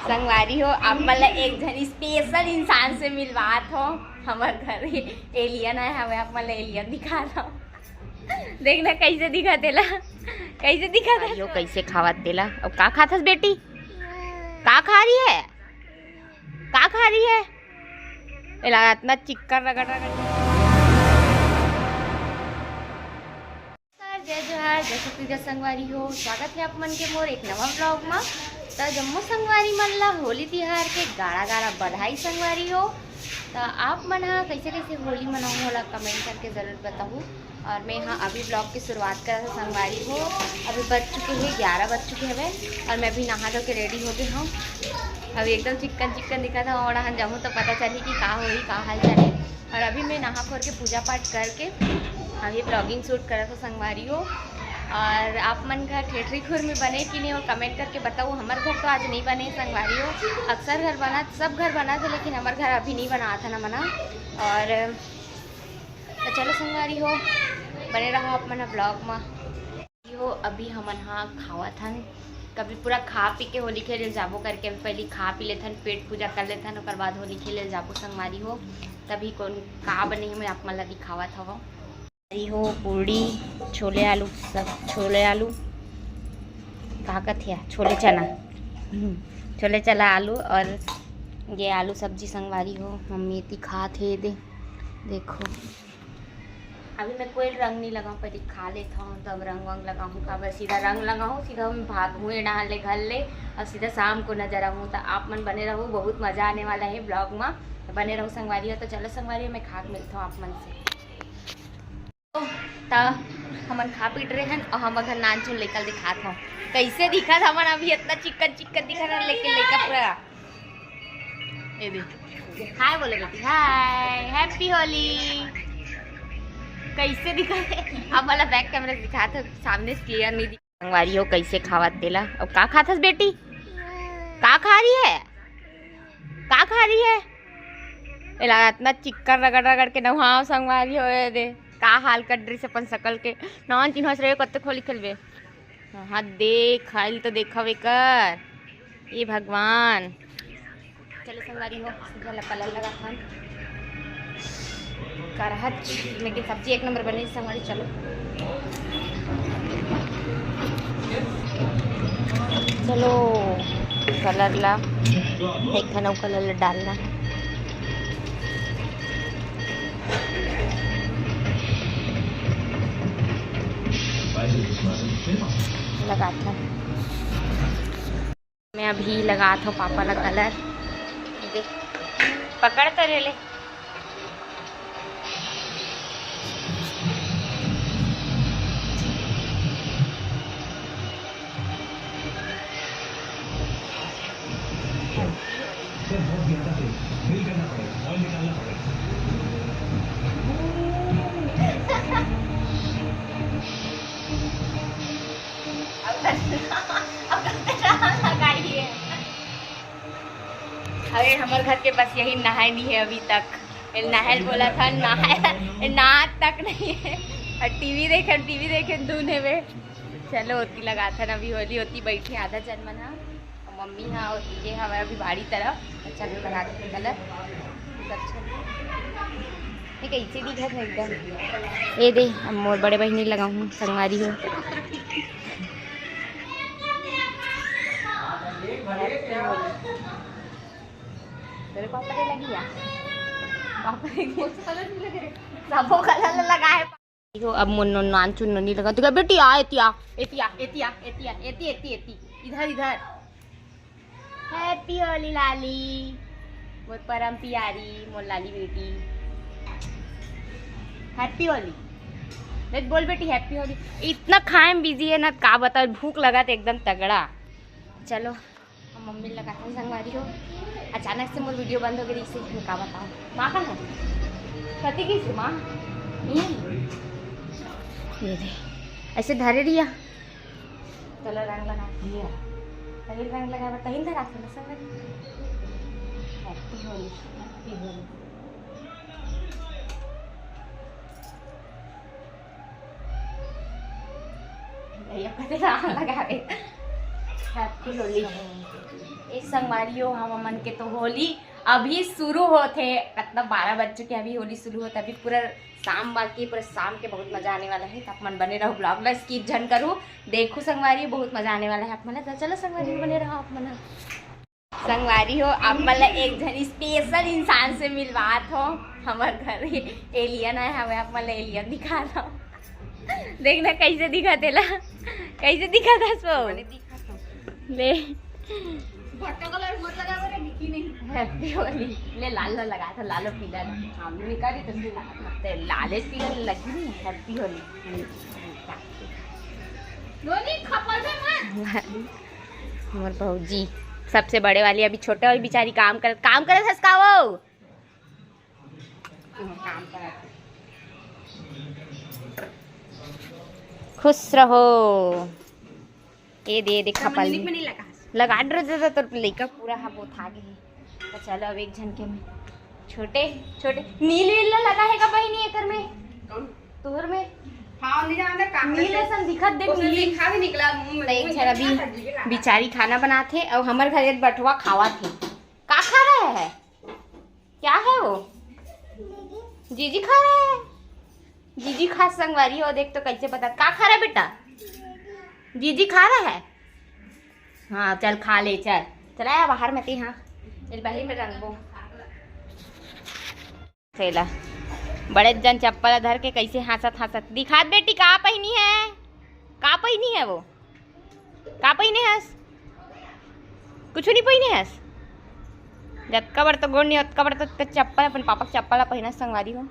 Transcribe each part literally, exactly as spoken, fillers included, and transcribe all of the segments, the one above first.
संगवारी हो, आप मन ला एक झन स्पेशल इंसान से मिलवात हो। हमर घर एलियन आए हवे, आप मन ला एलियन दिखा दो। देखना कैसे दिखा तेला, कैसे दिखा दे। यो कैसे खावत तेला। अब का खाथस बेटी? का खा रही है? का खा रही है? एला इतना चिक्कन रगड़ रगड़। नमस्कार, जय जोहार, जय छत्तीसगढ़ संगवारी हो। स्वागत है आप मन के मोर एक नवा व्लॉग मा। त जम्मो संगवारी मन ला होली तिहार के गाड़ा गाड़ा बधाई संगवारी हो। त आप मन हा कैसे कैसे होली मनाओ, मोला कमेंट करके जरूर बताहू। और मैं हा अभी व्लॉग की शुरुआत करत हूँ संगवारी हो। अभी बज चुके हैं, ग्यारह बज चुके हवे और मैं अभी नहा धो के रेडी हो गई हूँ। अभी एकदम चिक्कन चिक्कन दिखत हूँ, ओड़ा हन जाहूँ तो पता चली कि का होई, का हाल चाल है। और अभी मैं नहा खोर के पूजा पाठ करके अभी व्लॉगिंग शूट करत हूँ संगवारी हो। और आप मन घर ठेठरी खुर में बने कि नहीं, और कमेंट करके बताओ। हमर घर तो आज नहीं बने संगवारी हो, अक्सर घर बना, सब घर बना था, लेकिन हमर घर अभी नहीं बना था ना मना। और तो चलो संगवारी हो, बने रहो आप मन ब्लॉग मा। हो, अभी हमन हा खावत हन, कभी पूरा खा पी के होली खेले जाबो करके, अभी पहली खा पी लेथन, पेट पूजा कर लेथन, ओकर बाद होली खेले जाबो संगवारी हो। तभी कौन का बने हे, मैं आप मन ला दिखावत हवं। अरे हो, पूड़ी, छोले आलू, सब छोले आलू, का कथे, छोले चना, हम्म, छोले चना आलू और ये आलू सब्जी संगवारी हो। मम्मी एती खात हे दे, देखो। अभी मैं कोई रंग नहीं लगाऊँ, पहले खा लेता हूँ तब रंग वंग लगाऊँ। काबर सीधा रंग लगाऊँ, सीधा मैं भागहूँ ये डहान ले घर ले और सीधा शाम को नजर आऊँ। तो आप मन बने रहो, बहुत मजा आने वाला है ब्लॉग में, तो बने रहो संगवारी हो। तो चलो संगवारी हो, मैं खा के मिलता हूँ आप मन से। त हमन खा पीट रहे हन और हम अगर नान चुन लेकर दिखात हूँ कैसे दिखत हमन अभी इतना चिक्कन चिक्कन दिखत हन, लेकिन लेकर पूरा ये दे। हाय बोलो बेटी, हाय, हैप्पी होली। कैसे दिखत है? अब वाला बैक कैमरा दिखात हो, सामने से क्लियर नहीं दिख। संगवारी हो, कैसे खावत तेला। अब का खाथस बेटी? का खा रही है? का खा रही है? एला इतना चिक्कन रगड़ रगड़ के नहाव संगवारी हो, ये दे। का हाल कर डरिस अपन सकल के। नान चिन्हस रहे, कत्ते खोली खेलबे। हाँ, देख, खाइल तो देखव एकर। ए भगवान। चलो संगवारी हो, सीधा ला कलर लगा खान। करहच, लेकिन सब्जी एक नंबर बने संगवारी। चलो, चलो, कलर ला, एक ठन अउ कलर ला डालना। लगात हन। मैं अभी लगात हूँ पापा ला कलर। देख, पकड़ तो ले ले। अरे, हमर घर के बस यही नहाए नहीं है अभी तक। नहल बोला था, नहाए, नहा तक नहीं है। और टीवी देखे, टीवी देखे, दून है वे। चलो, ओती लगाथन, अभी होली होती बैठे आधा जन मन हा। मम्मी हा, ओती के हवे अभी बाड़ी तरफ। चलो, लगा दे कलर। अच्छा, ये कैसे दिखत है एकदम। ये दे, अब मोर बड़े बहिनी लगाहूँ, संगवारी हो। तेरे पापा के लगी या? पापा के सबो कलर लगाए। देखो, अब मोर नो-, नान चुन नोनी लगा। तू कह, "बेटी आ, एती आ, एती आ, एती आ, एती आ, एती, एती, एती, एती, इधर, इधर।" हैप्पी होली लाली, मोर परम प्यारी, मोर लाली बेटी। हैप्पी होली। देख, बोल बेटी, हैप्पी होली। इतना खाए में बिजी है ना, का बताओ, भूख लगा तो एकदम तगड़ा। चलो, हम मम्मी लगा था संगवारी हो, अचानक से मोर वीडियो बंद हो गई, इसे मैं का बताऊँ। माँ कहाँ है? कति गई थी माँ? ये, ये दे, ऐसे धरे रिया। चलो रंग लगा। ये। तहिल रंग लगा, तहिल धरा से ना संगवारी। Happy Holi, happy Holi. भैया कते रंग लगा रहे। Happy होली। ए संगवारी हो, हमन के तो होली अभी शुरू होत हे, मतलब बारह बज चुके, अभी होली शुरू होत हे, अभी पूरा शाम बाकी, पूरा शाम के बहुत मजा आने वाला है। तो आप मन बने रहो, vlog ला skip झन करू, देखू संगवारी, बहुत मजा आने वाला है आप मन ला। तो चलो संगवारी हो, बने रहो आप मन। संगवारी हो, आप मन ला एक झन special इंसान से मिलवात हो। हमर घर alien आए हवे, आप मन ला alien दिखा दो। देखना कैसे दिखत हे ला, कैसे दिखत हस वो। ले। भट्टा कलर मत लगावे रे, दिखी नहीं। Happy होली। ले लाल लाल लगा था, लालो पीला ना। हम भी करी तो फिर लगा था। ते लाले पीला लगी नहीं, happy होली। रोनी, खपल से मत। मोर भौजी सबसे बड़े वाली, अभी छोटे वाली बेचारी काम करत, काम करत हस का वो? काम करत। खुश रहो। ए दे, ए दे, खपल मंजलिक में नहीं लगा। लगा डर दादा, तोर लइका पूरा हा वो था गे हे। तो चलो अब एक झन के में छोटे छोटे नील वील लगा है का बहिनी एकर में? कौन? तोहर में? हाँ, नहीं जानता का नील करते। असन दिखत देख, उसे नील। लिखा भी निकला मुंह में, तो एक मुंह झन अभी निकला था, जी के लगा। बिचारी खाना बनात हे और हमर घर एक बटवा खावत हे। का खा रहा है? क्या है वो? जीजी खा रहा है। जीजी खा संगवारी हो, देख तो कैसे पता। का खा रहा है बेटा? जीजी खा रहा है। हाँ, चल खा ले, चल। चला या बाहर में ते, हाँ। चल बाहर में रंगबो। सेला। बड़े जन चप्पल धर के कैसे हाँसत हाँसत दिखात, बेटी का पहिनी है? का पहिनी है वो? का पहिने हस? कुछ नहीं पहिने हस। जतका बार तो गोड़ नहीं, ओतका बार तो चप्पल, अपन पापा के चप्पल ला पहिना संगवारी हो।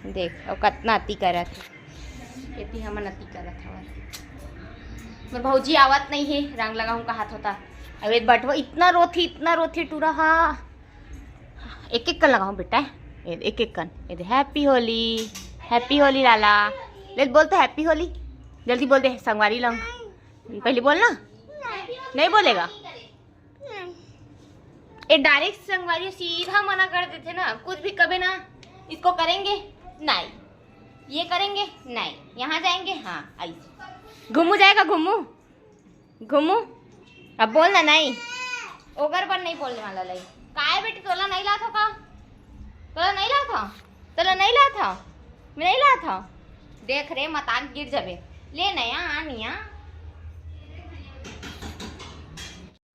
देख, अब कतना अति करत हे। एती हमन अति करत हवन। मोर भौजी आवत नहीं हे, रंग लगाऊं कहत होता। अब ये बटवा इतना रोथी, इतना रोथी टूरा हा। एक एक कन लगाऊं बेटा, ये एक एक कन। ये दे, happy होली, happy होली लाला। ले बोल तो happy होली, जल्दी बोल दे संगवारी ला। पहले बोलना, नहीं बोलेगा। ये direct संगवारी सीधा मना कर देते ना, कुछ भी कबे ना, इसको करेंगे नहीं, ये करेंगे नहीं, यहाँ जाएंगे हाँ, ऐसे। घूमू जाएगा, घूमू, घूमू। अब बोलना नहीं, ओकर पर नहीं बोलने वाला लाई। काय बेटी, तोला नहीं लात हो का? तोला नहीं लात हो? तोला नहीं लात हो? मैं नहीं लात हो। देख रे, मतान गिर जाबे। ले नया, आ निया।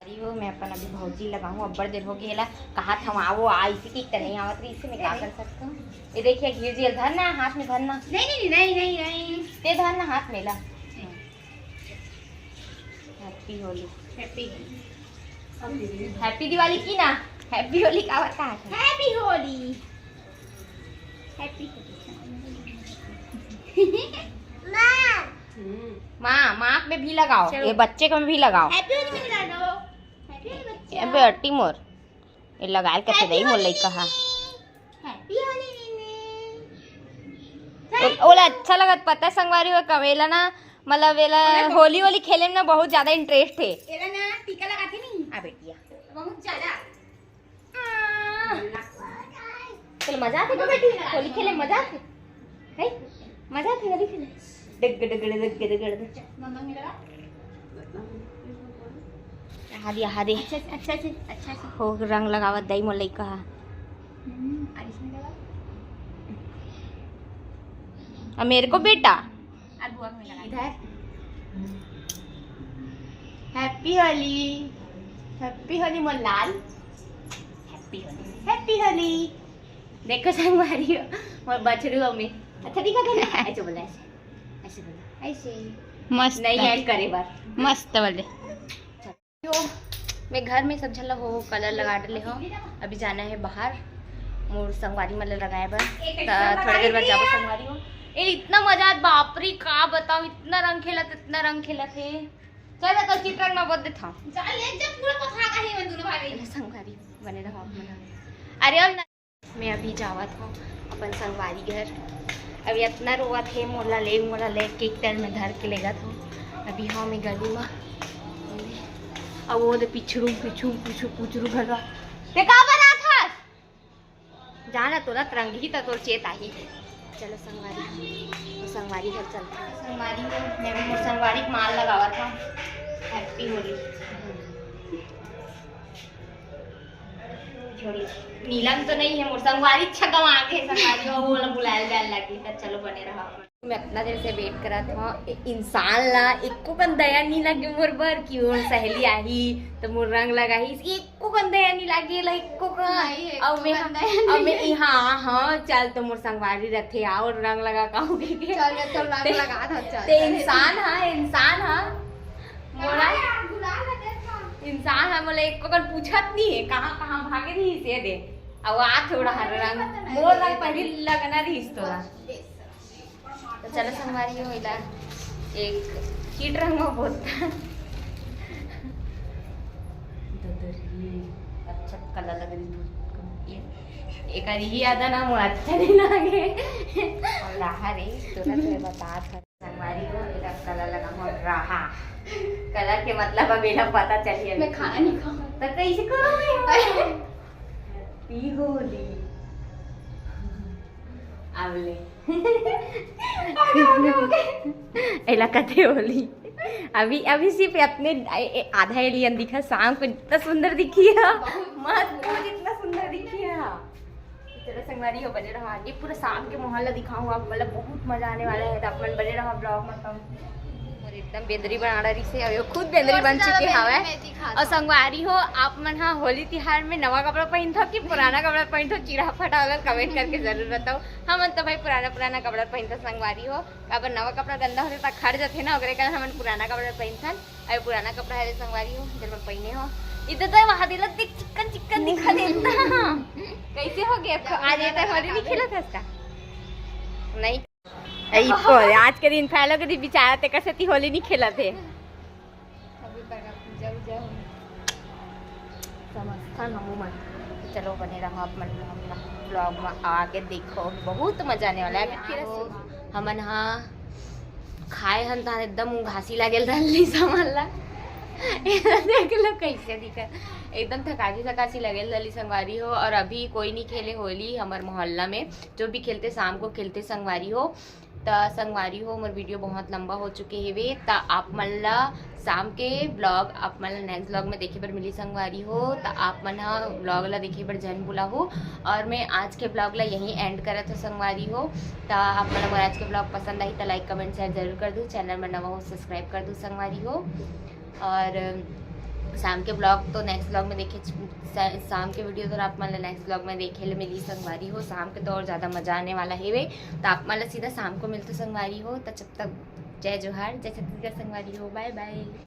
अरे वो मैं अपन अभी भौजी लगाऊं, अब्बड़ देर हो गई ला। कहा था वहाँ वो आ, इसी की तो नहीं आवत रही, इसे मैं क्या कर सकता हूँ? ये देखिए, गिर जेल, धरना हाथ में, धरना। नहीं, नहीं, नहीं, नहीं, नहीं। ते धरना हाथ में ला। Happy Holi. Happy Holi. Happy Diwali की ना, Happy होली का आवत कहा था? Happy होली। Happy होली। माँ। हम्म। माँ, माँ में भी लगाओ, चलो। ये बच्चे को भी लगाओ। Happy होली में लगा दो। Happy होली बच्चा। ये बेटी मोर, ये लगाए के Happy दई मोर होली लइका हा। दीदी। Happy होली दीदी। ओ-, ओला अच्छा लगत पता है संगवारी हो, कवेला ना, मतलब एला अरे बहुत होली, होली खेले में ना बहुत ज्यादा interest है। एला ना टीका लगाथे नहीं। आ बेटिया। बहुत ज्यादा। चल मजा आथे का बेटी? होली खेले मजा आथे? है? मजा आथे होली खेले? डग डग डग डग डग। मम्मा मेरा। हादी, हादी। अच्छा, अच्छा, अच्छा, अच्छा, अच्छा। हो रंग लगावत दई मोर लइका हा। हम्म, और इसमें लगा। अब मेरे को बेटा। अब बुआ को लगा। इधर। Happy होली। Happy होली मोर लाल। Happy होली। Happy होली। देखो संगवारी हो, मोर बछरू हमें। अच्छा दिखा था ना? ऐसे बोला, ऐसे। ऐसे बोला। ऐसे। मस्त। नहीं add करे बार। मस्त वाले। यो, मैं घर में सब झन ला हो colour लगा डले हो। अभी जाना है बाहर मोर संगवारी मन ला लगाए बर। त थोड़ा देर बाद जाबो संगवारी हो। ए, इतना मजा आत, बाप रे, का बताओ, इतना रंग खेलत, इतना रंग खेलत है। चल, तो चित्र में बोल देता हूँ। जा, ले जा, पूरा पथा का ही मन दोनों भाई। अरे संगवारी, बने रहो आप मन। अरे अब ना मैं अभी जावत हूँ अपन संगवारी घर। अभी इतना रोवत हे, मोला ले, मोला ले, के एक टन में धर के लेगत हूँ। अभी हाँ, मैं गली में, अब वो दे पिछड़ू, पिछू, पिछू, पुचरू घलवा। ते का बनात हस? जाना तोला तरंगी त तोर चेत आही। चलो संगवारी, तो संगवारी घर चलते हैं। संगवारी हो, मैं भी मोर संगवारी के माल लगावत हूँ। हैप्पी होली। नीलम तो नहीं है, मोर संगवारी छगवा के संगवारी हो, वो वाला बुलाए जाए लगी, तो चलो बने रहा। मैं इतना देर से वेट करत हूँ, इंसान ला एको कन दया नहीं लगे मोर बर कि मोर सहेली आही तो मोर रंग लगाही। एको कन दया नहीं लागे ला, एको कन। नहीं, एको अउ मैं कन दया नहीं। अउ मैं, हाँ, हाँ, चल तो मोर संगवारी रथे, आओ रंग लगा कहूँ के। चल, मैं तो रंग ते, लगा था, चल, ते चल। इंसान हा, इंसान हा। मोला इंसान हा, मोला एको कन पूछत नहीं है, कहाँ, कहाँ भागे रही से दे। अब आ थोड़ा हर रंग, मोर रंग पहली लगना रही तोला। तो चलो संगवारी हो, एला एक कीट रंग में बोलता। ददरी, अच्छा कलर लग रही तू। ये, एकर ही याद है ना, मोर अच्छा नहीं लगे। अब रहा रे, तुरंत मैं बता था। संगवारी हो, एला कलर लगा हो रहा। कलर के मतलब अब एला पता चलिए। मैं खाना नहीं खाऊँ। तो कैसे करो मैं? पी होली। अब ले। एला कथे होली। अभी, अभी सिर्फ इतने, ए, ए, आधा एलियन दिखा, शाम को इतना सुंदर दिखी है। मस्त, बहुत इतना सुंदर दिखी है। चलो संगवारी हो, बने रहो आगे, पूरा शाम के माहौल ला दिखाऊँ आप, मतलब बहुत मजा आने वाला है। तो आप मन बने रहो ब्लॉग में। और एकदम बेंदरी बना रही से, अभी वो खुद बेंदरी बन चुके हवे। और संगवारी हो, आप मन हा होली तिहार में नवा कपड़ा पहनथो कि पुराना कपड़ा पहनथो, चिरा फटा वाला कमेंट करके जरूर बताओ। हमन तो भाई पुराना पुराना कपड़ा पहनथो संगवारी हो, काबर नवा कपड़ा गंदा होथे त खड़ जथे ना, ओकरे कारण हमन पुराना कपड़ा पहनथन। अरे पुराना कपड़ा हरे संगवारी हो, जेन मैं पहने हो। इधर तो वहां दिला दिख चिकन चिकन दिखा देता। कैसे हो गया? आज ये तक होली नहीं खेला था इसका? नहीं। ए, इको, आज के दिन फैलो के दिन बेचारा तेकर सेती होली नहीं खेला थे। अभी दुर्गा पूजा उजा होही। समस्था नहू मन। चलो बने रहो आप मन ब्लॉग में, आगे देखो, बहुत मजा आने वाला है। अभी फिर हमन हा खाए हन त एकदम घासी लागेल रहली सामान ला। देख लो कैसे दिखा, एकदम थकासी थकासी लगेल रहली संगवारी हो। और अभी कोई नहीं खेले होली हमर मोहल्ला में, जो भी खेलते शाम को खेलते संगवारी हो। त संगवारी हो, मोर वीडियो बहुत लंबा हो चुके हेवे, त आप मन ला शाम के ब्लॉग आप मन ला नेक्स्ट ब्लॉग में देखे बर मिली संगवारी हो। त आप मन हा ब्लॉग ला देखे बर झन भुलाहू। और मैं आज के ब्लॉग ला यहीं एंड करत हो संगवारी हो। त आप मन ला मोर आज के ब्लॉग पसंद आही त लाइक कमेंट शेयर जरूर कर दू, चैनल में नवा हो सब्सक्राइब कर दू संगवारी हो। और शाम के ब्लॉग तो नेक्स्ट ब्लॉग में देखे, शाम के वीडियो तो आप मन ला नेक्स्ट ब्लॉग में देखे ले मिली संगवारी हो। शाम के तो और ज़्यादा मजा आने वाला हेवे। त आप मन ला सीधा शाम को मिलते संगवारी हो। त जब तक जय जोहार, जय छत्तीसगढ़ संगवारी हो, बाय बाय।